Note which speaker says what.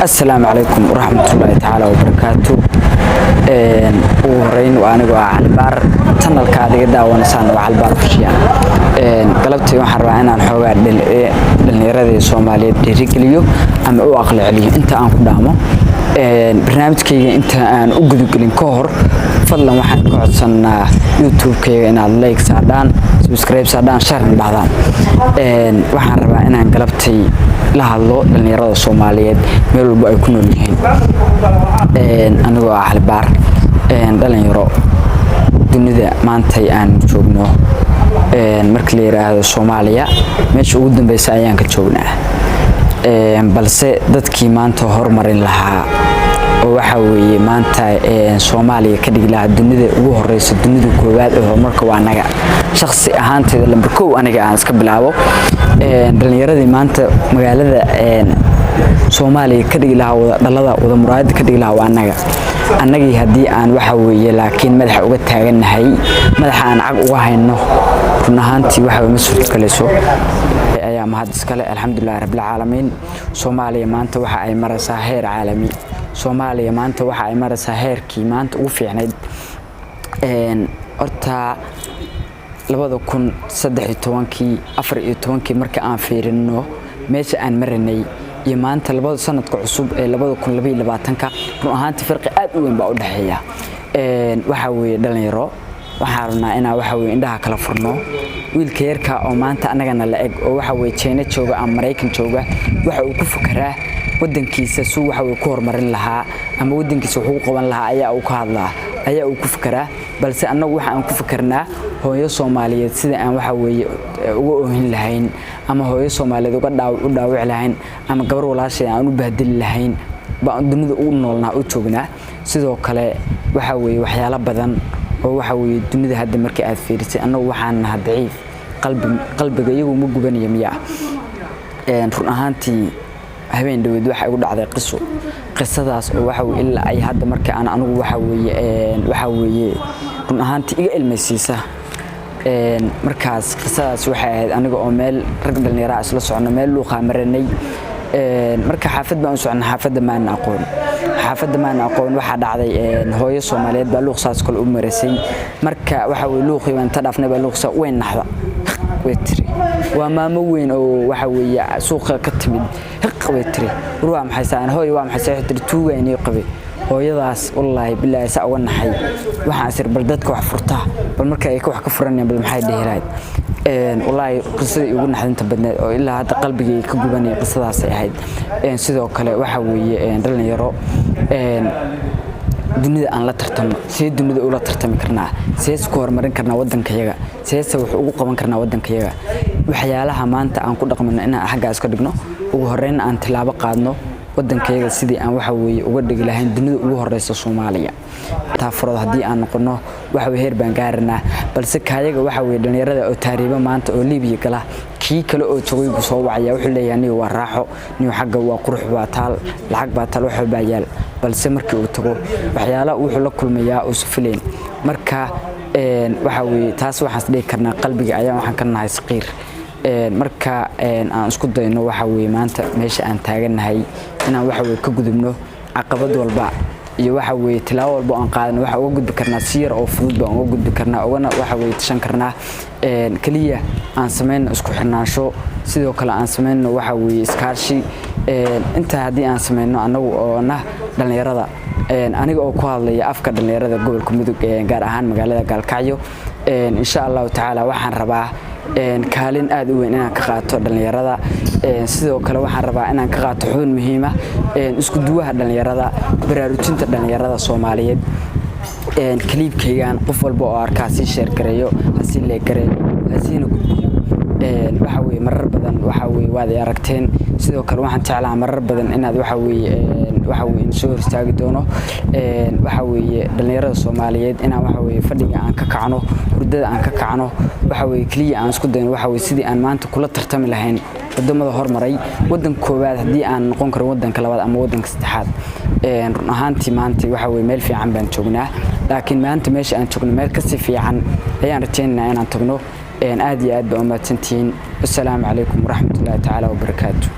Speaker 1: Assalaamu calaykum waraxmatullaahi tacaala wabarakaatu. Ugu horeyn, waa anigoo ah Calibaar, channelka aad iga daawanaysaan waa Calibaar Official. Galabtii waxaan rabaa inaan xoogaa dhallinyaradii Soomaaliyeed dhiirigeliyo ama u aqli celiyo inta aan ku dhaamo. Barnaamijkayga inta aan u gudagelin ka hor, fadlan waxaan ka codsanaa YouTube-kayga inaad like saadhaan, subscribe saadhaan, share-na dhahdaan. Waxaan rabaa inaan galabtay la hadlo dhallinyarada Soomaaliyeed meel walba ay ku nool yihiin. Anigoo ah Calibaar, dhalinyaro, dunida maantay aan joogno, marka la yiraahdo Soomaaliya, meesha ugu dambeysa ayaan ka joognaa, balse dadkii maanta horumarin lahaa oo waxa weeye maanta Soomaaliya ka dhigi lahaa dunida ugu horeysa, dunida koowaad ee horumarka, waa anaga. Shakhsi ahaanteeda, lambar 1 aniga aan iska bilaabo, dhalinyaradii maanta magaalada Soomaaliya ka dhigi lahaa wada dhalada, wada muraayada ka dhigi lahaa, waa anaga. Annagii haddii aan waxa weeye laakiin madaxa uga taagannahay, madaxa aan cag uga hayno, run ahaantii waxa ma suurtogalayso. Ayaa mahad iskale, alxamdulillahi rabbil caalamiin. Soomaaliya maanta waxa ay maraysaa heer caalami. Soomaaliya maanta waxa ay maraysaa heerkii maanta ugu fiicnayd. Horta 2013-kii, 14-kii marka aan fiirino meesha aan maranay iyo maanta labada sanadka cusub ee 2022-ka, run ahaantii farqi aad u weyn baa u dhexeeya. Waxa weeye, dhalinyaro, waxaan rabnaa inaa waxa weye indhaha kala furno. Wiilka yarka oo maanta annagana la eg oo waxa weye China jooga ama Maraykan jooga, waxa uu ku fukaraa wadankiisa suu waxa weye ku horumarin lahaa ama wadankiisa wax ugu qaban lahaa ayaa uu ka hadlaa, ayaa uu ku fukaraa. Balse annagu waxa aan ku fakarnaa hooyo Soomaaliyeed sida aan waxa weeye uga oohin lahayn ama hooyo Soomaaliyeed uga u dhaawici lahayn ama gabar walaashay aan u bahdeli lahayn baan dunida u noolnaa, u joognaa. Sidoo kale waxa weeye waxyaalo badan oo waxa weeye dunida hadda markii aad fiirisay, annagu waxaan nahaa daciif, qalbi qalbiga iyagu ma gubanayo miyaa? Run ahaantii habeen dhaweed waxa igu dhacday qiso, qisadaas oo waxa weye ilaa ay hadda marka aan anigu waxa weeye run ahaantii iga ilmaysiisa. Markaas qisadaas waxay ahayd aniga oo meel rag dhallinyaraa isla socono, meel luuqaa maranay. Marka xaafad baan u soconnay, xaafadda maana aqoon, xaafadda maana aqoon. Waxaa dhacday hooyo Soomaaliyeed baa luuq saas kale u maraysay. Marka waxa weye luuqii baan inta dhaafnay baa luuq saa weyn naxda, way tiri. Waa maamo weyn oo waxa weeye suuqa ka timid. Hiq way tiri. War, waa maxay saan, hooyo, waa maxay? Saa tiri, tuuga inii qabay. Hooyadaas, wallaahi bilaahi, saa uga naxay. Waxaan isir, bal dadka wax furtaa, bal marka ay wax ka furanayaan, bal maxay dhihi lahayd? Wallaahi qisadii ugu naxdinta badneed oo ilaa hadda qalbigayga ka gubanaya qisadaasay ahayd. Sidoo kale waxa weeye, dhalinyaro, dunida aan la tartamo. See dunida ula tartami karnaa? Seese ku horumarin karnaa waddankayaga? Seese wax ugu qaban karnaa waddankayaga? Waxyaalaha maanta aan ku dhaqmano inaan xaggaas ka dhigno, ugu horreyn aan tilaabo qaadno waddankayaga sidii aan waxa weeye uga dhigi lahayn dunida ugu horeysa. Soomaaliya taafurood haddii aan noqono, waxa weye heer baan gaaranaa. Balse kaayaga waxa weye dhallinyarada oo taariiba maanta oo Liibiya gala, kii kale oo joogay buu soo wacaya, wuxuu leeyahay, "Niyo waa raaxo, niyo xagga waa qurux baa taal, lacag baa taal, wax baa yaal." Balse markii uu tago, waxyaala wuxuu la kulmayaa uusa filayn. Marka waxa weye taas waxaan is dhihi karnaa qalbiga ayaa waxaan ka nahay saqiir. Marka aan isku dayno waxa weye maanta meesha aan taagannahay inaan waxa weye ka gudubno caqabad walba iyo waxa weye tilaabo walba aan qaadano, waxa uga gudbi karnaa si yar oo fudud baan uga gudbi karnaa, ugana waxa weye tashan karnaa. Keliya aan samayno isku xirnaansho, sidoo kale aan samayno waxa weye iskaashi. Intaa haddii aan samayno annagu oo nah dhallinyarada, aniga oo ku hadlaya afka dhallinyarada gobolka Mudug, gaar ahaan magaalada Gaalkacyo, insha Allahu tacaala waxaan rabaa kaalin aad u weyn inaan ka qaato dhallinyarada. Sidoo kale waxaan rabaa inaan ka qaato xubin muhiima isku duwaha dhallinyarada, baraarujinta dhallinyarada Soomaaliyeed. Clipkaygan qof walba oo arkaa sii share gareeyo, hasii like gareeyo, hasiina gudbiyo. Waxa weye marar badan waxa weye waad i aragteen. Sidoo kale waxaan jeclahaa marar badan inaad waxa weye soo hor istaagi doono. Waxa weeye dhallinyarada Soomaaliyeed inaan waxa weye fadhiga aan ka kacno, hurdada aan ka kacno, waxa weye keliya aan isku dayno waxa weye sidii aan maanta kula tartami lahayn wadamada hormaray, wadanka koowaad haddii aan noqon karin, wadanka labaad ama wadanka saddexaad. Run ahaantii maanta waxa weye meel fiican baan joognaa, laakiin maanta meesha aan joogno meel kasii fiican ayaan rajaynaynaa inaan tagno. Aad iyo aad baa umahadsantihiin. Wassalaamu calaykum waraxmatullahi tacaala wabarakaatu.